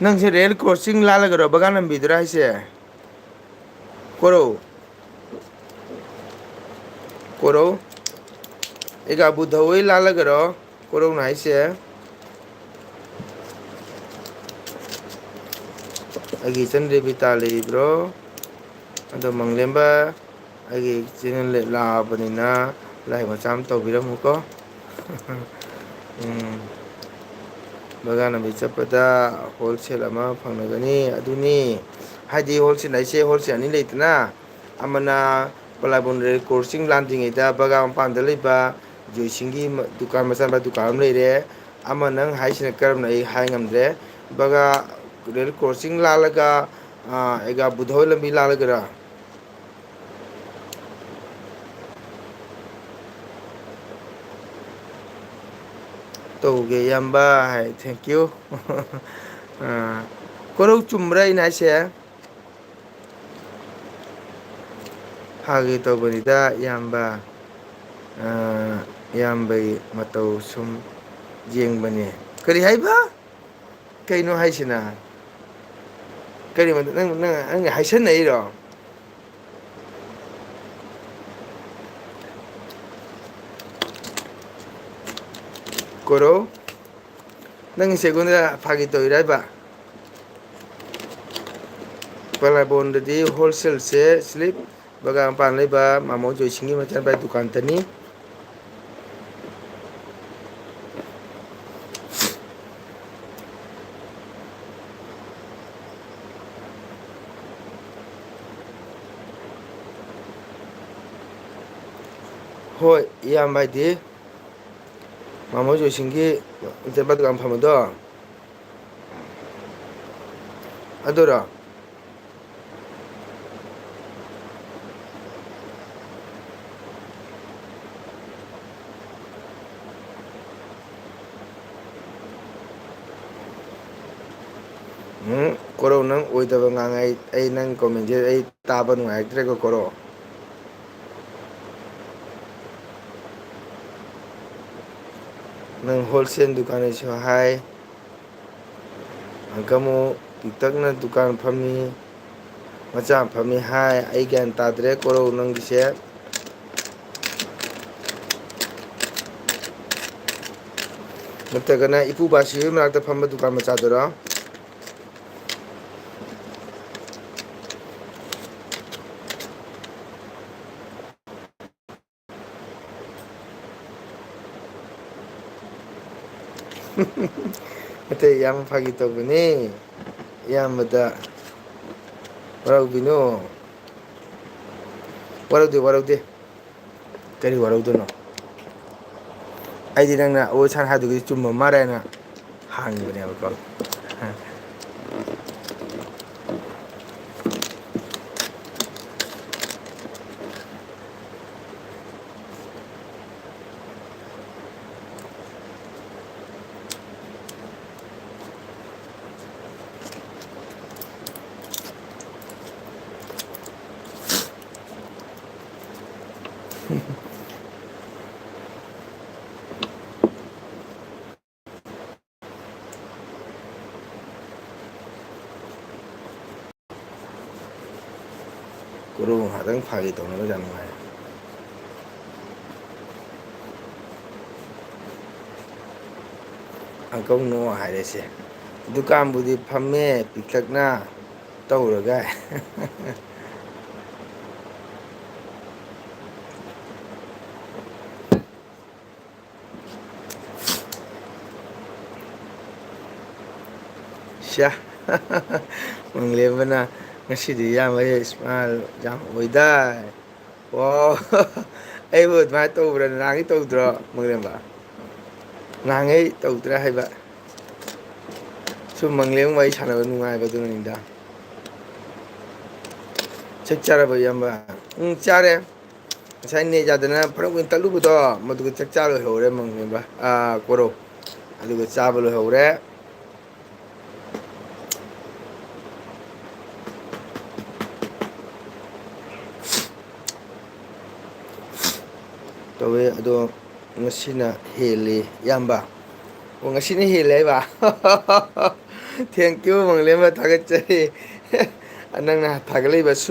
ꯅꯪꯁꯦ ꯔꯦꯜ ꯀ꯭ꯔꯣꯁꯤꯡ ꯂꯥꯜꯂꯒꯔꯣ ꯕꯒꯥꯟ ꯂꯝꯕꯤꯗꯨꯔꯥ ꯍꯥꯏꯁꯦ? ꯀꯣꯔꯧ꯫ ꯀꯣꯔꯧ꯫ ꯑꯦꯒꯥꯕꯨ ꯙꯧꯋꯩ ꯂꯥꯜꯂꯒꯔꯣ ꯀꯣꯔꯧꯅ ꯍꯥꯏꯁꯦ? ꯑꯩꯒꯤ ꯏꯆꯟ ꯔꯦꯕꯤꯇꯥ ꯂꯩꯔꯤꯕ꯭ꯔꯣ? ꯑꯗꯣ ꯃꯪꯂꯦꯝꯕ, ꯑꯩꯒꯤ ꯆꯦꯅꯦꯜ ꯂꯥꯛꯑꯕꯅꯤꯅ ꯂꯥꯏꯛ ꯃꯆꯥ ꯑꯃ ꯇꯧꯕꯤꯔꯝꯃꯨꯀꯣ꯫ ꯎꯝ꯫ ꯕꯒꯥꯟ ꯂꯝꯕꯤ ꯆꯠꯄꯗ ꯍꯣꯜꯁꯦꯜ ꯑꯃ ꯐꯪꯂꯒꯅꯤ꯫ ꯑꯗꯨꯅꯤ꯫ ꯍꯥꯏꯗꯤ ꯍꯣꯜꯁꯦꯜ ꯍꯥꯏꯁꯦ ꯍꯣꯜꯁꯦꯜ ꯑꯅꯤ ꯂꯩꯗꯅ, ꯑꯃꯅ ꯄꯂꯥꯕꯣꯟ ꯔꯦꯜ ꯀ꯭ꯔꯣꯁꯤꯡ ꯂꯥꯟꯗ꯭ꯔꯤꯉꯩꯗ ꯕꯒꯥ ꯃꯄꯥꯟꯗ ꯂꯩꯕ ꯖꯣꯏꯁꯤꯡꯒꯤ ꯃ-, ꯗꯨꯀꯥꯟ ꯃꯆꯥ ꯃꯆꯥ ꯗꯨꯀꯥꯟ ꯑꯃ ꯂꯩꯔꯦ꯫ ꯑꯃ ꯅꯪ ꯍꯥꯏꯁꯤꯅ ꯀꯔꯝꯅ ꯑꯩ ꯍꯥꯏ ꯉꯝꯗ꯭ꯔꯦ꯫ ꯕꯒꯥ ꯔꯦꯜ ꯀ꯭ꯔꯣꯁꯤꯡ ꯂꯥꯜꯂꯒ, ꯑꯥ, ꯑꯦꯒꯥ ꯕꯨꯙ ꯍꯣꯏ ꯂꯝꯕꯤ ꯂꯥꯜꯂꯒꯔꯥ? ꯇꯧꯒꯦ ꯏꯌꯥꯝꯕ ꯍꯥꯏ, thank you꯫ ꯑꯥ, ꯀꯣꯔꯧ ꯆꯨꯝꯕ꯭ꯔꯥ ꯑꯩꯅ ꯍꯥꯏꯁꯦ? ꯐꯥꯒꯤ ꯇꯧꯕꯅꯤꯗ ꯏꯌꯥꯝꯕ꯫ ꯑꯥ, ꯏꯌꯥꯝꯕꯒꯤ ꯃꯇꯧ ꯁꯨꯝ ꯌꯦꯡꯕꯅꯦ꯫ ꯀꯔꯤ ꯍꯥꯏꯕ? ꯀꯩꯅꯣ ꯍꯥꯏꯁꯤꯅ? ꯀꯔꯤ ꯃꯇꯧ? ꯅꯪ, ꯅꯪ, ꯅꯪ ꯍꯥꯏꯁꯟꯅꯩꯔꯣ? ꯀꯣꯔꯧ, ꯅꯪꯒꯤꯁꯦ ꯑꯩꯉꯣꯟꯗ ꯐꯥꯒꯤ ꯇꯧꯔꯤꯔꯥ ꯍꯥꯏꯕ? ꯄꯂꯥꯕꯣꯟꯗꯗꯤ ꯍꯣꯜꯁꯦꯜꯁꯦ ꯁ꯭ꯂꯤꯞ ꯕꯒꯥ ꯃꯄꯥꯟ ꯂꯩꯕ ꯃꯥꯃꯣ ꯖꯣꯏꯁꯤꯡꯒꯤ ꯃꯆꯥꯅꯨꯄꯥꯒꯤ ꯗꯨꯀꯥꯟꯗꯅꯤ꯫ ꯍꯣꯏ, ꯏꯌꯥꯝꯕ ꯍꯥꯏꯗꯤ ꯃꯥꯃꯣ ꯖꯣꯏꯁꯤꯡꯒꯤ ꯏꯆꯟ ꯗꯨꯀꯥꯟ ꯐꯝꯕꯗꯣ? ꯑꯗꯨꯔꯣ? ꯎꯝ, ꯀꯣꯔꯧ, ꯅꯪ ꯑꯣꯏꯗꯕ ꯉꯥꯡꯉꯦ꯫ ꯑꯩ, ꯑꯩ ꯅꯪ comment ꯁꯦ ꯑꯩ ꯇꯥꯕ ꯅꯨꯡꯉꯥꯏꯔꯛꯇ꯭ꯔꯦꯀꯣ, ꯀꯣꯔꯧ꯫ ꯅꯪ wholesale ꯗꯨꯀꯥꯟ ꯑꯩꯁꯨ ꯍꯥꯏ꯫ ꯑꯪꯀ ꯑꯃꯨꯛ ꯄꯤꯛꯇꯛꯅ ꯗꯨꯀꯥꯟ ꯐꯝꯃꯤ, ꯃꯆꯥ ꯐꯝꯃꯤ ꯍꯥꯏ꯫ ꯑꯩ ꯒ꯭ꯌꯥꯟ ꯇꯥꯗ꯭ꯔꯦ, ꯀꯣꯔꯧ, ꯅꯪꯒꯤꯁꯦ꯫ ꯅꯠꯇ꯭ꯔꯒꯅ ꯏꯄꯨ ꯕꯥꯁꯤ ꯍꯣꯏ ꯃꯅꯥꯛꯇ ꯐꯝꯕ ꯗꯨꯀꯥꯟ ꯃꯆꯥꯗꯨꯔꯣ? ꯑꯇꯩ ꯌꯥꯝ ꯐꯥꯒꯤ ꯇꯧꯕꯅꯦ꯫ ꯏꯌꯥꯝꯕꯗ ꯍꯔꯥꯎꯕꯤꯅꯣ꯫ ꯋꯥꯔꯧꯗꯦ, ꯋꯥꯔꯧꯗꯦ꯫ ꯀꯔꯤ ꯋꯥꯔꯧꯗꯣꯏꯅꯣ? ꯑꯩꯗꯤ ꯅꯪꯅ ꯑꯣ ꯁꯥꯅ ꯍꯥꯏꯗꯨꯒꯤ ꯆꯨꯝꯕ ꯃꯥꯜꯂꯦꯅ ꯍꯥꯡꯉꯤꯕꯅꯦꯕꯀꯣ꯫ ꯀꯣꯔꯧ ꯉꯥꯏꯍꯥꯛꯇꯪ ꯐꯥꯒꯤ ꯇꯧꯅꯕ ꯌꯥꯝ ꯅꯨꯡꯉꯥꯏ꯫ ꯑꯪꯀꯜ ꯅꯣ ꯍꯥꯏꯔꯦꯁꯦ꯫ ꯗꯨꯀꯥꯟꯕꯨꯗꯤ ꯐꯝꯃꯦ ꯄꯤꯛꯇꯛꯅ ꯇꯧꯔꯒ꯫ ꯁ꯭ꯌꯥ꯫ ꯃꯪꯂꯦꯝꯕꯅ ꯉꯁꯤꯗꯤ ꯏꯌꯥꯝꯕ ꯏꯁꯃꯥꯏꯜ ꯌꯥꯝ ꯑꯣꯏꯗꯥꯏ꯫ ꯑꯣ꯫ ꯑꯩꯕꯨ ꯑꯗꯨꯃꯥꯏꯅ ꯇꯧꯕ꯭ꯔꯥ? ꯅꯍꯥꯟꯒꯩ ꯇꯧꯗ꯭ꯔꯣ ꯃꯪꯂꯦꯝꯕ? ꯅꯍꯥꯟꯒꯩ ꯇꯧꯗ꯭ꯔꯥ ꯍꯥꯏꯕ? ꯁꯨꯝ ꯃꯪꯂꯦꯝ ꯋꯥꯔꯤ ꯁꯥꯟꯅꯕ ꯅꯨꯡꯉꯥꯏꯕꯗꯨꯅꯅꯤꯗ꯫ ꯆꯥꯛ ꯆꯥꯔꯕ ꯏꯌꯥꯝꯕ? ꯎꯝ, ꯆꯥꯔꯦ꯫ ꯉꯁꯥꯏ ꯅꯦꯠ ꯌꯥꯗꯅ ꯐꯔꯛ ꯑꯣꯏꯅ ꯇꯠꯂꯨꯕꯗꯣ, ꯃꯗꯨꯒ ꯆꯥꯛ ꯆꯥ ꯂꯣꯏꯍꯧꯔꯦ ꯃꯪꯂꯦꯝꯕ꯫ ꯑꯥ, ꯀꯣꯔꯧ꯫ ꯑꯗꯨꯒ ꯆꯥꯕ ꯂꯣꯏꯍꯧꯔꯦ꯫ ꯇꯧꯋꯦ, ꯑꯗꯣ ꯉꯁꯤꯅ ꯍꯦꯜꯂꯤ, ꯏꯌꯥꯝꯕ꯫ ꯑꯣ, ꯉꯁꯤꯅ ꯍꯦꯜꯂꯦ ꯍꯥꯏꯕ? Thank you, ꯃꯪꯂꯦꯝꯕ, ꯊꯥꯒꯠꯆꯔꯤ꯫ ꯅꯪꯅ ꯊꯥꯒꯠꯂꯛꯏꯕ ꯁꯨꯝ